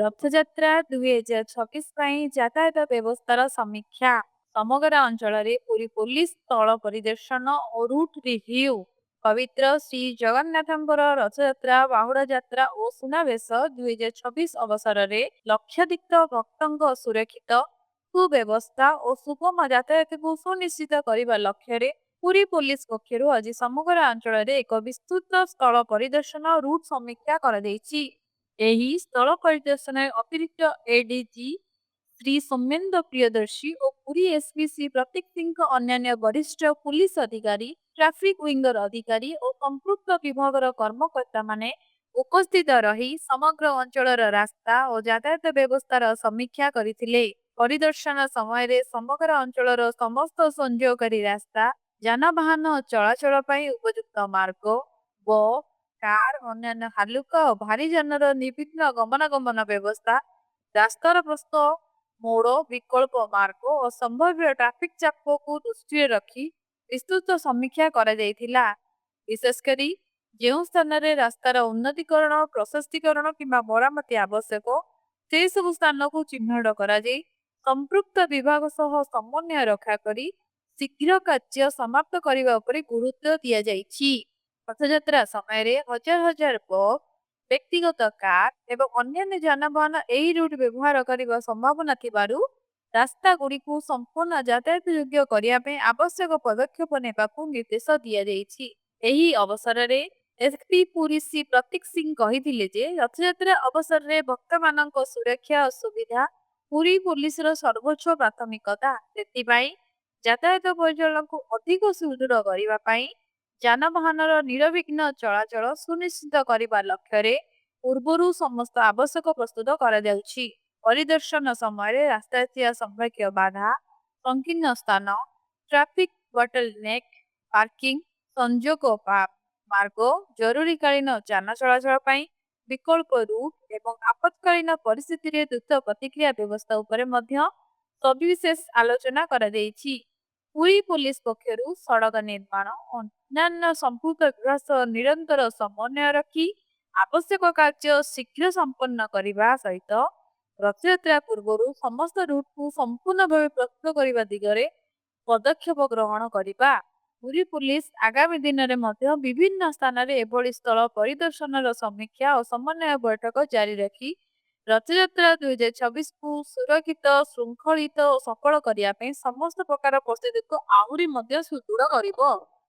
ରଥଯାତ୍ରା 2026 ପାଇଁ ଯାତାୟାତ ବ୍ୟବସ୍ଥାର ସମୀକ୍ଷା। ସମଗରା ଅଞ୍ଚଳରେ ପୁରୀ ପୋଲିସ ସ୍ଥଳ ପରିଦର୍ଶନ ଓ ରୁଟ୍ ରିଭ୍ୟୁ। ପବିତ୍ର ଶ୍ରୀ ଜଗନ୍ନାଥଙ୍କର ରଥଯାତ୍ରା, ବାହୁଡ଼ା ଯାତ୍ରା ଓ ସୁନାବେଶ 2026 ଅବସରରେ ଲକ୍ଷାଧିକ ଭକ୍ତଙ୍କ ସୁରକ୍ଷିତ, ସୁବ୍ୟବସ୍ଥା ଓ ସୁଗମ ଯାତାୟାତକୁ ସୁନିଶ୍ଚିତ କରିବା ଲକ୍ଷ୍ୟରେ ପୁରୀ ପୋଲିସ ପକ୍ଷରୁ ଆଜି ସମଗରା ଅଞ୍ଚଳରେ ଏକ ବିସ୍ତୃତ ସ୍ଥଳ ପରିଦର୍ଶନ ଓ ରୁଟ୍ ସମୀକ୍ଷା କରାଯାଇଛି। ଏହି ସ୍ଥଳ ପରିଦର୍ଶନରେ ଅତିରିକ୍ତ ଏଡିଜି ଶ୍ରୀ ସୌମେନ୍ଦ୍ର ପ୍ରିୟଦର୍ଶୀ ଓ ପୁରୀ ଏସପି ଶ୍ରୀ ପ୍ରତୀକ ସିଂଙ୍କ ଅନ୍ୟାନ୍ୟ ବରିଷ୍ଠ ପୁଲିସ ଅଧିକାରୀ, ଟ୍ରାଫିକ ୱିଙ୍ଗର ଅଧିକାରୀ ଓ ସମ୍ପୃକ୍ତ ବିଭାଗର କର୍ମକର୍ତ୍ତାମାନେ ଉପସ୍ଥିତ ରହି ସମଗ୍ର ଅଞ୍ଚଳର ରାସ୍ତା ଓ ଯାତାୟାତ ବ୍ୟବସ୍ଥାର ସମୀକ୍ଷା କରିଥିଲେ। ପରିଦର୍ଶନ ସମୟରେ ସମଗ୍ର ଅଞ୍ଚଳର ସମସ୍ତ ସଂଯୋଗକାରୀ ରାସ୍ତା, ଯାନବାହନ ଚଳାଚଳ ପାଇଁ ଉପଯୁକ୍ତ ମାର୍ଗ, ବସ୍, କାର, ଅନ୍ୟାନ୍ୟ ହାଲୁକା ଓ ଭାରୀ ଯାନର ନିର୍ବିଘ୍ନ ଗମନାଗମନ ବ୍ୟବସ୍ଥା, ରାସ୍ତାର ପ୍ରସ୍ଥ, ମୋଡ଼, ବିକଳ୍ପ ମାର୍ଗ ଓ ସମ୍ଭାବ୍ୟ ଟ୍ରାଫିକ ଚାପକୁ ଦୃଷ୍ଟିରେ ରଖି ବିସ୍ତୃତ ସମୀକ୍ଷା କରାଯାଇଥିଲା। ବିଶେଷକରି ଯେଉଁ ସ୍ଥାନରେ ରାସ୍ତାର ଉନ୍ନତିକରଣ, ପ୍ରଶସ୍ତିକରଣ କିମ୍ବା ମରାମତି ଆବଶ୍ୟକ, ସେସବୁ ସ୍ଥାନକୁ ଚିହ୍ନଟ କରାଯାଇ ସମ୍ପୃକ୍ତ ବିଭାଗ ସହ ସମନ୍ୱୟ ରକ୍ଷା କରି ଶୀଘ୍ର କାର୍ଯ୍ୟ ସମାପ୍ତ କରିବା ଉପରେ ଗୁରୁତ୍ୱ ଦିଆଯାଇଛି। ରଥଯାତ୍ରା ସମୟରେ ହଜାର ହଜାର ବସ୍, ବ୍ୟକ୍ତିଗତ କାର ଏବଂ ଅନ୍ୟାନ୍ୟ ଯାନବାହନ ଏହି ରୁଟ୍ ବ୍ୟବହାର କରିବା ସମ୍ଭାବନା ଥିବାରୁ ରାସ୍ତାଗୁଡ଼ିକୁ ସମ୍ପୂର୍ଣ୍ଣ ଯାତାୟାତ ଯୋଗ୍ୟ କରିବା ପାଇଁ ଆବଶ୍ୟକ ପଦକ୍ଷେପ ନେବାକୁ ନିର୍ଦ୍ଦେଶ ଦିଆଯାଇଛି। ଏହି ଅବସରରେ ଏସପି ପୁରୀ ଶ୍ରୀ ପ୍ରତୀକ ସିଂ କହିଥିଲେ ଯେ ରଥଯାତ୍ରା ଅବସରରେ ଭକ୍ତମାନଙ୍କ ସୁରକ୍ଷା ଓ ସୁବିଧା ପୁରୀ ପୋଲିସର ସର୍ବୋଚ୍ଚ ପ୍ରାଥମିକତା। ସେଥିପାଇଁ ଯାତାୟାତ ପରିଚାଳନାକୁ ଅଧିକ ସୁଦୃଢ଼ କରିବା ପାଇଁ ଯାନବାହନର ନିରବିଘ୍ନ ଚଳାଚଳ ସୁନିଶ୍ଚିତ କରିବା ଲକ୍ଷ୍ୟରେ ପୂର୍ବରୁ ସମସ୍ତ ଆବଶ୍ୟକ ପ୍ରସ୍ତୁତ କରାଯାଉଛି। ପରିଦର୍ଶନ ସମୟରେ ରାସ୍ତାରେ ଥିବା ସମ୍ଭାବ୍ୟ ବାଧା, ସଂକୀର୍ଣ୍ଣ ସ୍ଥାନ, ଟ୍ରାଫିକ ବଟଲନେକ୍, ପାର୍କିଂ, ସଂଯୋଗ ମାର୍ଗ, ଜରୁରୀକାଳୀନ ଯାନ ଚଳାଚଳ ପାଇଁ ବିକଳ୍ପ ରୁଟ୍ ଏବଂ ଆପତ୍କାଳୀନ ପରିସ୍ଥିତିରେ ଦ୍ରୁତ ପ୍ରତିକ୍ରିୟା ବ୍ୟବସ୍ଥା ଉପରେ ମଧ୍ୟ ସବିଶେଷ ଆଲୋଚନା କରାଯାଇଛି। ପୁରୀ ପୋଲିସ ପକ୍ଷରୁ ସଡ଼କ ନିର୍ମାଣ ଓ ଅନ୍ୟାନ୍ୟ ସମ୍ପୃକ୍ତ ବିଭାଗ ସହ ନିରନ୍ତର ସମନ୍ୱୟ ରଖି ଆବଶ୍ୟକ କାର୍ଯ୍ୟ ଶୀଘ୍ର ସମ୍ପନ୍ନ କରିବା ସହିତ ରଥଯାତ୍ରା ପୂର୍ବରୁ ସମସ୍ତ ରୁଟ୍‌କୁ ସମ୍ପୂର୍ଣ୍ଣ ଭାବେ ପ୍ରସ୍ତୁତ କରିବା ଦିଗରେ ପଦକ୍ଷେପ ଗ୍ରହଣ କରିବା। ପୁରୀ ପୋଲିସ ଆଗାମୀ ଦିନରେ ମଧ୍ୟ ବିଭିନ୍ନ ସ୍ଥାନରେ ଏଭଳି ସ୍ଥଳ ପରିଦର୍ଶନର ସମୀକ୍ଷା ଓ ସମନ୍ୱୟ ବୈଠକ ଜାରି ରଖି ରଥଯାତ୍ରା 2026କୁ ସୁରକ୍ଷିତ, ଶୃଙ୍ଖଳିତ ଓ ସଫଳ କରିବା ପାଇଁ ସମସ୍ତ ପ୍ରକାର ପ୍ରସ୍ତୁତିକୁ ଆହୁରି ମଧ୍ୟ ସୁଦୃଢ଼ କରିବ।